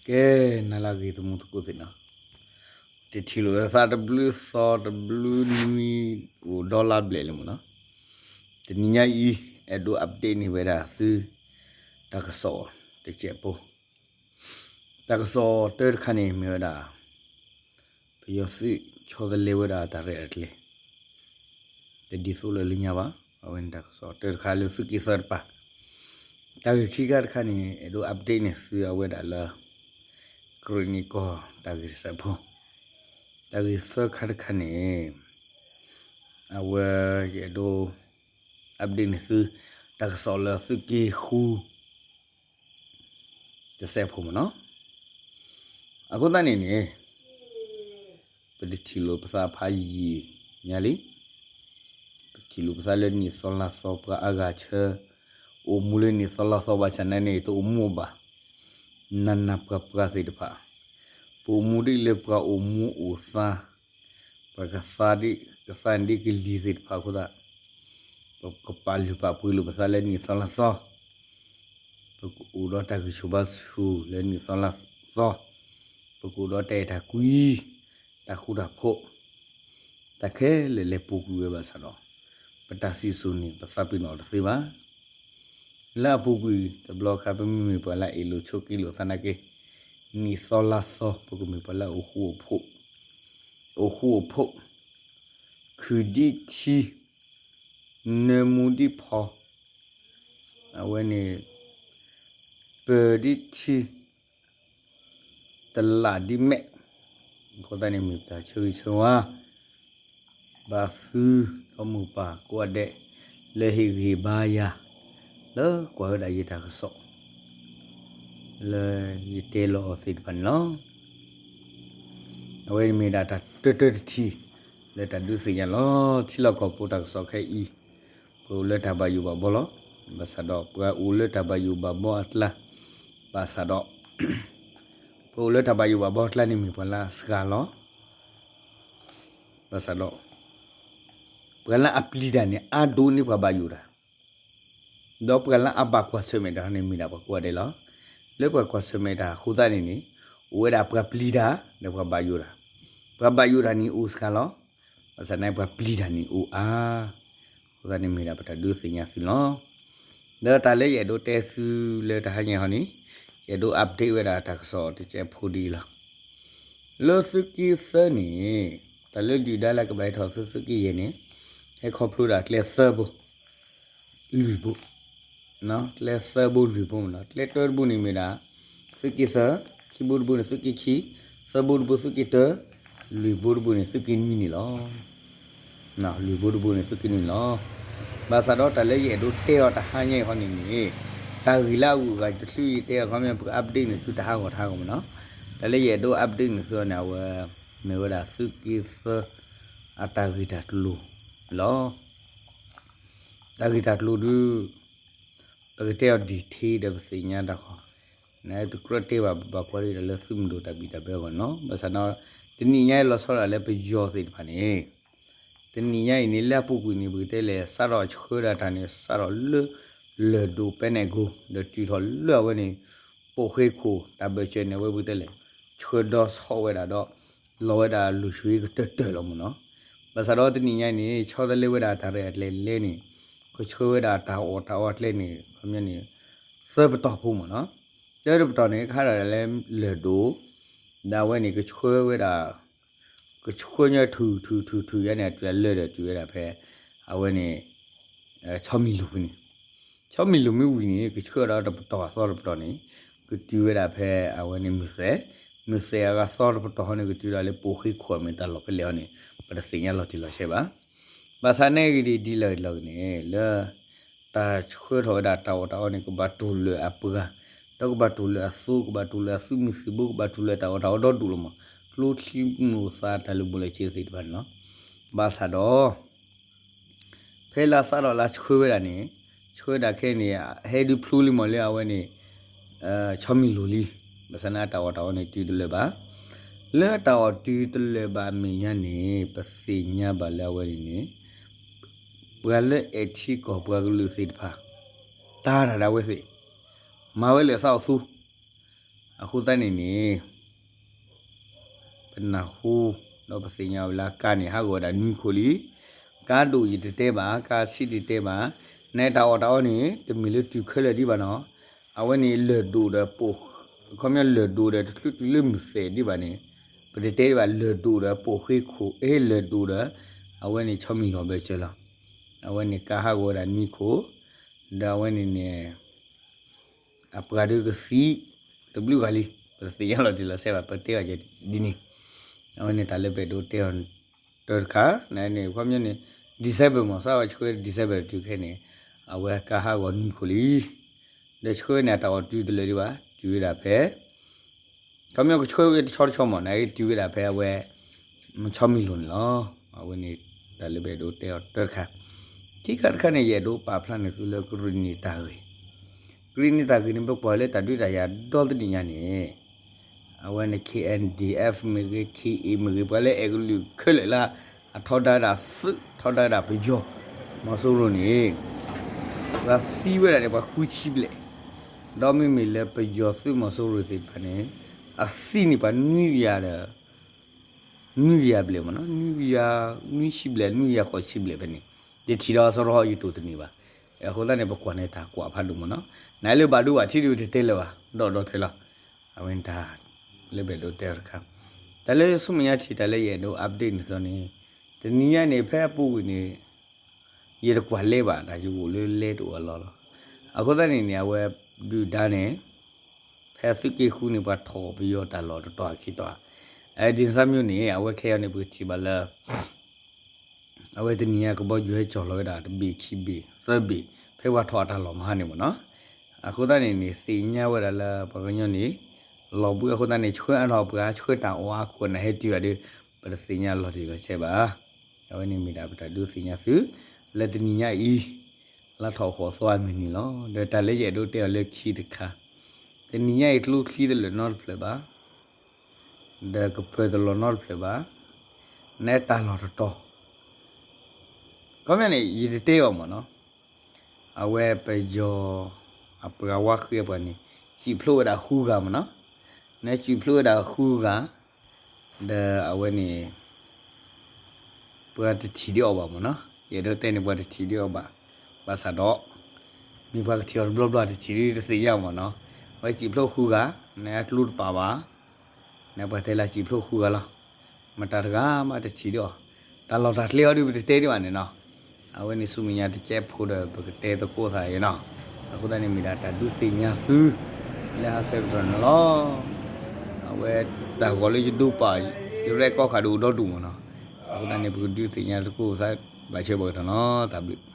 ကဲ, နလၢဂ့ၤသမူသကိးသ့ၣ်နီၤ, တထံၣ်လိာ်သးတဘျုးသီတဘျုးနွံ အိၣ်ဒီလါဘျဲၣ်လံမ့ၢ်နီၤ, တနံၤညါအံၤ အဲၣ်ဒိး update န့ၢ်ဝဲဒၣ်သု တၢ်ကစီၣ်တစဲးဖိ, တၢ်ကစီၣ်တၢတခါန့ၣ်မ့ၢ်ဝဲဒၣ် ပယီၤသုးဆီတလဲဝဲဒၣ်တၢ်ရဲၣ်တၢ်ကျဲၤ တဒ်သိးလၢလၢညါဘၣ်. အဝဲန့ၣ်တၢ်ကစီၣ်တၢတခါလၢသုးက့သၢတပၤ, တၢ်ဂ့ၢ်ခံခါတခါန့ၣ် အဲၣ်ဒိး update န့ၢ်သုအဝဲဒၣ်လၢ ကရ့ၣ်နံၣ်ကီၢ်တၢ်ဂ့ၢ်တစဲးဖိ, တၢ်ဂ့ၢ်သၢခါတခါန့ၣ် အဝဲယအဲၣ်ဒိး update န့ၢ်သု တၢ်ကစီၣ်လၢသုးက့ဃု တစဲးဖိမ့ၢ်နီၤ. အဃိသတးန့ၣ်န့ၣ် ပတထံၣ်လိာ်ပသးဖးယံာ်ညါလံ. ပထံၣ်လိာ်ပသးလၢနံၣ်သီလါသီ ပှၤအါဂၤဆၢ အိၣ်မူလၢနံၣ်သီလါသီ ဘၣ်ဆၣ်နာ်န့ၣ် တအိၣ်မူဘၣ်. နးနးပှၤပှၤသ့ၣ်တဖၣ် ပအိၣ်မူဒ်လၢပှၤအိၣ်မူအိၣ်သါ ပှၤကသါဒ်ကသါန့ၣ်ဒ်ကလံၤသ့ၣ်တဖၣ်အဃိသတး ပကပာ်လုၢ်ပာ်ပှ့ၤလိာ်ပသးလၢနံၣ်သီလါသီ, ပကအိၣ်ဒီးတၢ်ဂံၢ်ဆူၣ်ဘါဆူၣ်လၢနံၣ်သီလါသီ, ပကအိၣ်ဒီးတၢ်အဲၣ်တၢ်ကွံ, တၢ်ဃူတၢ်ဖိး, တၢ်ခဲလၢာ်လဲၤပူၤကွံာ်ဝဲဘၣ်ဆၣ်ဒီး ပတၢ်စံၣ်စိၤန့ၣ် ပသးပ့ၤနီၣ်တသ့ဘၣ်. လၢအပူၤကွံာ်တဘျီခါ ပမ့မ့ၢ်ပှၤလၢအ့ၣ်လိာ်ဆိးက့လိာ်သးနာ်က့, နံၣ်သီလါသီ ပကမ့ၢ်ပှၤလၢအအိၣ်ဃူအိၣ်ဖိး, အိၣ်ဃူအိၣ်ဖိး, ခုၣ်ဒံထံ, နၢမူဒံဖီ, အဝဲန့ၣ် ပၢၤဒံထံ, တလးဒံမဲာ်, အဃိသတးန့ၣ်မ့ၢ်ပတၢ်ဆၢဂ့ၤဆၢဝါ ဘၣ်သုဒီမိၢ်ပၢ်ကိးဂၤဒဲး လၢဟ့ၣ်ဂံၢ်ဘါယၤ လၢကွၢ်ဝဲဒၣ်ယတၢ်ကစီၣ် လၢယတဲလီၤအီၤသ့ၣ်တဖၣ်န့ၣ်လီၤ. အဝဲမ့ၢ်ဒၣ်တၢ်တၢတၢတထံၣ် လၢတၢ်ဒုးသ့ၣ်ညါလီၤ. ထံလီၢ်ကီၢ်ပူၤတၢ်ကစီၣ်ခဲအံၤ ပအိၣ်လၢတၢ်ဘၣ်ယိၣ်ဘၣ်ဘီလီၤ. ဘၣ်ဆၣ်ဒီးပှၤအိၣ်လၢတၢ်ဘၣ်ယိၣ်ဘၣ်ဘီအကျါ, ဘၣ်ဆၣ်ဒီး ပအိၣ်လၢတၢ်ဘၣ်ယိၣ်ဘၣ်ဘီအကျါန့ၣ်မ့ၢ်ပှၤလၢအစှၤလီၤ. ဘၣ်ဆၣ်ဒီး ပှၤလၢအပျံၤတၢ်န့ၣ် အါဒိၣ်န့ၢ်ပှၤဘၣ်ယိၣ်တၢ်, ဒီးပှၤလၢအဘၣ်ကွၢ်ဆၢၣ်မဲာ်တၢ်န့ၣ်မ့ၢ်ဒၣ်ပှၤကိးဂၤဒဲးလီၤ. လၢပှၤကွၢ်ဆၢၣ်မဲာ်တၢ်အဃိသတးန့ၣ်န့ၣ် အိၣ်ဝဲဒၣ်ပှၤပျံၤတၢ် ဒီးပှၤဘၣ်ယိၣ်တၢ်, ပှၤဘၣ်ယိၣ်တၢ်န့ၣ်အိၣ်စှၤလီၤ. ဘၣ်ဆၣ်န့ၣ်ပှၤပျံၤတၢ်န့ၣ်အိၣ်အါ, အဃိသတးန့ၣ်မ့ၢ်ဒၣ်ပတၢ်ဒုးသ့ၣ်ညါသုလီၤ. ဒီးတၢ်လၢယအဲၣ်ဒိးတဲသုလၢတဟါညါဟီန့ၣ် ယအဲၣ်ဒိး update ဝဲဒၣ်တၢ်ကစီၣ်တစဲးဖိဒ်အံၤလီၤ. လၢသုးက့သၢန့ၣ် တၢ်လၢဒုၣ်ဒါလၢကဘၣ်ဟဲထီၣ်သုး သုးက့ယဲၢ်န့ၣ် ဟဲခီဖျိဒၣ်ကျဲသၢဘိ လွံၢ်ဘိ, ကျဲသၢဘိလွံၢ်ဘိမ့ၢ်နီၤ. ကျဲတၢတဘိန့ၣ်မ့ၢ်ဒၣ် သုးက့သၢ, ခံဘိတဘိန့ၣ်သုးက့ခံ, သၢဘိတဘိသုးက့တၢ, လွံၢ်ဘိတဘိန့ၣ်သုးက့နွံန့ၣ်လီၤ. လွံၢ်ဘိတဘိန့ၣ်သုးက့နွံန့ၣ်လီၤ. ဘၣ်ဆၣ်ဒီးတၢ်လၢယအဲၣ်ဒိးတဲအီၤတဟါညါအံၤဟီန့ၣ်န့ၣ် တၢ်ဂ့ၢ်လၢအဂုၤအဂၤတချုးယတဲအခီပညီ ပက update န့ၢ်သုတဟါဂီၤတဟါဂီၤမ့ၢ်နီၤ. တၢ်လၢယအဲၣ်ဒိး update န့ၢ်သုအီၤန့ၣ် အဝဲ မ့ၢ်ဝဲဒၣ်သုးက့သၢ အတၢ်ဂ့ၢ်တၢ်ကျိၤလီၤ. တၢ်ဂ့ၢ်တၢ်ကျိၤဒုး ပကတဲအီၤ detail ဒီးပသ့ၣ်ညါတၢ်ဃီ, နတကြၢးတဲဘၣ် ဘၣ်ကွၢ်ဒ်ဒီးလၢသုးမုၢ်ဒိၣ်တၢ်ဘံၣ်တၢ်ဘၢအဂီၢ်နီၤ. ဘၣ်ဆၣ်ဒီး တနံၤညါအံၤလီၤဆီဒၣ်လၢပယီၤသ့ၣ်တဖၣ်န့ၣ် တနံၤညါအံၤန့ၣ် လၢအပူၤကွံာ်န့ၣ် ပကတဲလဲၣ် စးထီၣ်ဆှၢဒၣ်တၢ်န့ၣ် စးထီၣ်လၢ လၢၢ်ဒိၣ်ပဲနဲၣ်ကိ ဒီးတုၤထီၣ်လၢအဝဲန့ၣ် ပိာ်ဃ့ခိၣ် တၢ်ဘၢၣ်စၢၤန့ၣ် အဝဲပကတဲလဲၣ် ဆှၢဒီးဆီၣ်ဝဲဒၣ်ဒီး လီၤဝဲဒၣ်လွံၢ်ဆံကတၢၢ်တၢၢ်လီၤမ့ၢ်နီၤ. ဘၣ်ဆၣ်ဒီးတနံၤညါအံၤန့ၣ် ဆီတလဲဝဲဒၣ်တၢ်ရဲၣ်အကျဲၤလဲၣ်န့ၣ် ကဆှၢဝဲဒၣ်တၢ်အီၣ်တၢ်အီအကျဲန့ၣ် ခီပညီန့ၣ် သၢပတီၢ်ဖိမ့ၢ်နီၤ. တၢတပတီၢ်န့ၣ် ကဟးထီၣ်ဒၣ်လၢလၢၢ်ဒိၣ်, ဒီးအဝဲန့ၣ် ကဆှၢဝဲဒၣ် ကဆှၢညီထုးထုးထုးထုးယါန့ၣ် အတုၤလၢဒီးတုၤဝဲဒၣ်ဖဲ အဝဲန့ၣ် ဆီမံၤလိာ်ဖဲန့ၣ်, ဆီမံၤလိာ်မ့ၢ်ဝံၤန့ၣ် ကဆှၢဒီးတပတီၢ်အသီတပတီၢ်န့ၣ် ကတုၤဝဲဒၣ်ဖဲအဝဲန့ၣ်မုၢ်သဲး, မုၢ်သဲးအဂၤသီတပတီၢ်ဟီန့ၣ် ကတုၤဒၣ်လၢပိာ်ဃ့ခိၣ်အမ့ၢ်တၢ်လီၢ်ဖဲလဲၣ်ဟီန့ၣ် ပတသ့ၣ်ညါလီၤတံၢ်လီၤဆဲးဘၣ်. ဘၣ်ဆၣ်န့ၣ်ဂ့ၤဒ်လီၤဂ့ၤလီၤဂ့ၤန့ၣ် လၢ တၢ်ဆှၢထီၣ်ဝဲဒၣ်တၢ်အီၣ်တၢ်အီန့ၣ် ကဘၣ်တူၢ်လၢအပှၤ, ဒီးကဘၣ်တူၢ်လၢအသိ, ကဘၣ်တူၢ်လၢအသုးမုၢ်သံၣ်ဘိ, ကဘၣ်တူၢ်လၢတၢ်အီၣ်တၢ်အီဒီဒူၣ်လီၤမး, ကျိချံမျိာ်သၣ်တၢ်လုၢ်ဘၣ်လၢ်စ့သ့ၣ်တဖၣ်န့ၣ်လီၤ. ဘၣ်ဆၣ်ဒီး ဖဲလၢစးထီၣ်လၢဆှၢဝဲဒၣ်န့ၣ်, ဆှၢဒၣ်ခဲအံၤန့ၣ် ဟဲဒုးဖျိလံမးလၢအဝဲန့ၣ် ဆီမံၤလိၤလံ, ဘၣ်ဆၣ်န့ၣ်အတၢ်အီၣ်တၢ်အီန့ၣ်တုၤတလၢာ်ဘၣ်. လၢတၢ်အီၣ်တုၤတလၢာ်ဘၣ်အမဲာ်ညါန့ၣ် ပသ့ၣ်ညါဘၣ်လၢအဝဲန့ၣ်န့ၣ် ပှၤလၢအဲၣ်ထံကီၢ်ပှၤကလုာ်သ့ၣ်တဖၣ် တၢ်တၢ်ဒၣ်ဝဲသ့ၣ် မၤဝဲလၢအသးအီၣ်သူ အဃိသတးန့ၣ်န့ၣ် ပနၢ်ဟူ ဒီးပသ့ၣ်ညါဝဲလၢကါန့ၣ် ဟးဂီၤဝဲဒၣ်နွံခိၣ်လံ. ကါဒိၣ်ယတတဲဘၣ်, ကါဆံးတတဲဘၣ်, နတၢ်အီၣ်တၢ်အီန့ၣ် တမ့ၢ်လၢတုၤခဲလၢာ်ဒံးဘၣ်နီၤ. အဝဲန့ၣ်လၢၢ်ဒိၣ်ဒီးပိာ်, ခီပညီလၢၢ်ဒိၣ်ဒီးတချုးတုၤလၢမုၢ်သဲးဒံးဘၣ်န့ၣ် ပတတဲဒံးဘၣ် လၢၢ်ဒိၣ်ဒီးပိာ်ဃ့ခိၣ်, အ့ လၢၢ်ဒိၣ်ဒီး အဝဲန့ၣ်ဆီမံၤလီၤဘၢၣ်စၢၤလီၤ. အဝဲန့ၣ်ကါဟးဂီၤဝဲဒၣ်နွံခိၣ်, ဒီးအဝဲန့ၣ်န့ၣ် အပှၤဒုးကသံ တဘျုးဂၤလံ, ပတသ့ၣ်ညါလီၤတံၢ်လီၤဆဲးဘၣ် ပတဲအီၤယဲဒ်န့ၣ်. အဝဲန့ၣ်တၢ်လၢပအဲၣ်ဒိးတဲအီၤတၢ်တခါ နန့ၣ် ခီပညီန့ၣ် December မး စးဝဲဆှၢ December တုၤခဲန့ၣ် အဝဲကါဟးဂီၤနွံခိၣ်လံ. ဒီးဆှၢန့ၣ် အတၢ်အီၣ်တုၤတလၢာ်ဒံးဘၣ် တုၤဝဲဒၣ်ဖဲ ခီပညီကဆှၢဝဲတဆီတဆီမး နက့ၤတုၤဝဲဒၣ်ဖဲအဝဲ ဆီမံၤလိၤန့ၣ်လီၤ. အဝဲန့ၣ်တၢ်လၢပအဲၣ်ဒိးတဲအီၤတၢ်တခါ, ခံခါတခါန့ၣ် ယအဲၣ်ဒိးပာ်ဖျါန့ၢ်သုလၢကရံၣ်နံၣ်တၢ်ဂ့ၢ်, ကရံၣ်နံၣ်တၢ်ဂ့ၢ်န့ၣ် ပကွၢ်လၢတၢ်ဒုးတၢ်ယၤဒီသနံၣ်ညါန့ၣ် အဝဲန့ၣ် K N D F မ့ၢ်ဂ့ၤ K A မ့ၢ်ဂ့ၤ ပှၤလၢအဲၣ်ကလုာ်ခဲလၢာ်လၢ အထီဒါဝဲဒၣ်သုး ထီဒါဝဲဒၣ်ပယီၤ မီၤစိရိၤန့ၣ် ပှၤသံဝဲဒၣ်န့ၣ် ပှၤဃုဆံဘျဲၣ်, ဒီးမ့မ့ၢ်လၢပယီၤသုးမီၤစိရိၤသ့ၣ်တဖၣ်န့ၣ် အသံန့ၣ်ပှၤနွံကယၤဒီး နွံကယၤဘျဲၣ်မ့ၢ်နီၤ, နွံကယၤ နွံဆံဘျဲၣ် နွံကယၤဃိးဆံဘျဲၣ်ဖဲန့ၣ် ယထံၣ်ဒီးစရီယတိၢ်တန့ၢ်ဘၣ်. အဃိသတးန့ၣ် ပကွၢ်န့ၣ်တၢ်ကွၢ်ဖးဒိၣ်မ့ၢ်နီၤ, နလၢဘၣ်ဒိဘၣ်ထံးဒုးတတဲလၢၤဘၣ် ဒီးဒီးထဲလီၤ. အဝဲန့ၣ်တၢ်လၢပအဲၣ်ဒိးတဲအီၤတခါ, တၢ်လၢဆူမဲာ်ညါထံၣ်တၢ်လၢယအဲၣ်ဒိး update န့ၣ်သိးန့ၣ် တနံၤညါန့ၣ် ဖဲအပူၤကွံာ်န့ၣ် ယတကွၢ်လဲဘၣ် တၢ်ယဂိၢ်လၢလဲတအိၣ်အလီၢ်လီၤ. အဃိသတးန့ၣ်န့ၣ် အဝဲဒုၣ်ဒါန့ၣ် ဖဲသုးက့ဃုန့ၣ် ပှၤထီၣ်ပယီၤတၢ်လီၢ်တတီၤအခံတီၤ, ဒ်န့ၣ်သးမံၤန့ၣ် အဝဲခဲအံၤန့ၣ် ပကထံၣ်ဘၣ်လၢ အဝဲတနံၤညါကဘီယူၤဟဲကၠီၣ်လီၤဝဲဒၣ် တဘ့ၣ်ခံဘ့ၣ်သၢဘ့ၣ် ဖဲပှၤထီၣ်အတၢ်လီၢ်မဟါန့ၣ်မ့ၢ်နီၤ. အဃိသတးန့ၣ်န့ၣ် သ့ၣ်ညါဝဲဒၣ်လၢပှၤကညီန့ၣ် လီၤဘှံးအဃိသတးန့ၣ် ဆှၢအါထီၣ်ပှၤ ဆှၢတၢ်အီၣ်အါခိၣ်နၢ်ဟဲတုၤဂၤဒီး ပတသ့ၣ်ညါလီၤတံၢ်လီၤဆဲးဘၣ်. အဝဲန့ၣ်မ့ၢ်ဒၣ်ပတၢ်ဒုးသ့ၣ်ညါသု လၢတနံၤညါအံၤ လါထီၣ်ဃိးသီအမုၢ်နံၤလီၤ. ဒီးတၢ်လၢယအဲၣ်ဒိးတဲအီၤလၢခံတခါ, တနံၤညါအံၤကျိချံတလၢာ်နီတဖျၢၣ်ဘၣ်, ဒီးကပၢၤတလီၢ်နီတဖျၢၣ်ဘၣ်, နတၢ်လီၢ်တတီၤ ခီပညီန့ၣ် ယတတဲအီၤမ့ၢ်နီၤ, အဝဲပယီၤ အပှၤဝါဃံအပှၤန့ၣ် စံၣ်ဖျိးဝဲဒၣ်ဃုဂၤမ့ၢ်နီၤ, နစံၣ်ဖျိးဝဲဒၣ်ဃုဂၤ, ဒီးအဝဲန့ၣ် ပှၤတထံၣ်ဒံးအီၤဘၣ်မ့ၢ်နီၤ, ယအဲၣ်ဒိးတဲန့ၣ် ပှၤတထံၣ်ဒံးအီၤဘၣ်, ဘၣ်ဆၣ်ဒီး မ့ၢ်ပှၤကထံၣ်အီၤတဘျီဘျီ တထံၣ်ဒံးတသ့ၣ်ညါမ့ၢ်နီၤ, အဝဲစံၣ်ဖျိးဃုဂၤ, နအကျိတပာ်ဘၣ် နပှၤတဲလၢစံၣ်ဖျိးဃုဂၤလီၤ, မတၤတဂၤမးတထံၣ်ဒံးအီၤ, တၢ်လီၢ်တၢ်ကျဲအီၤဒုး ပတတဲဒံးဘၣ်န့ၣ်နီၤ, အဝဲန့ၣ်ဆူမဲာ်ညါတကဲးဖိဒီး ပကတဲသကိးသးအံၤနီၤ, အဃိသတးန့ၣ်မ့ၢ်ဒၣ်တၢ်ဒုးသ့ၣ်ညါသု လၢဟါဆၢကတီၢ်န့ၣ်လီၤ. အဝဲတၢ်ဂီၤလၢယဒိပာ် ယရဲၣ်ကီၢ်ဃာ်ဒိၣ်ဒီဒူၣ်မ့ၢ်နီၤ, အဃိသတးန့ၣ် ပကဒုးသ့ၣ်ညါသကိးသး ဘၣ်ဆၢပှၤကထီၣ်နီၤ, တၢ်ဘျုး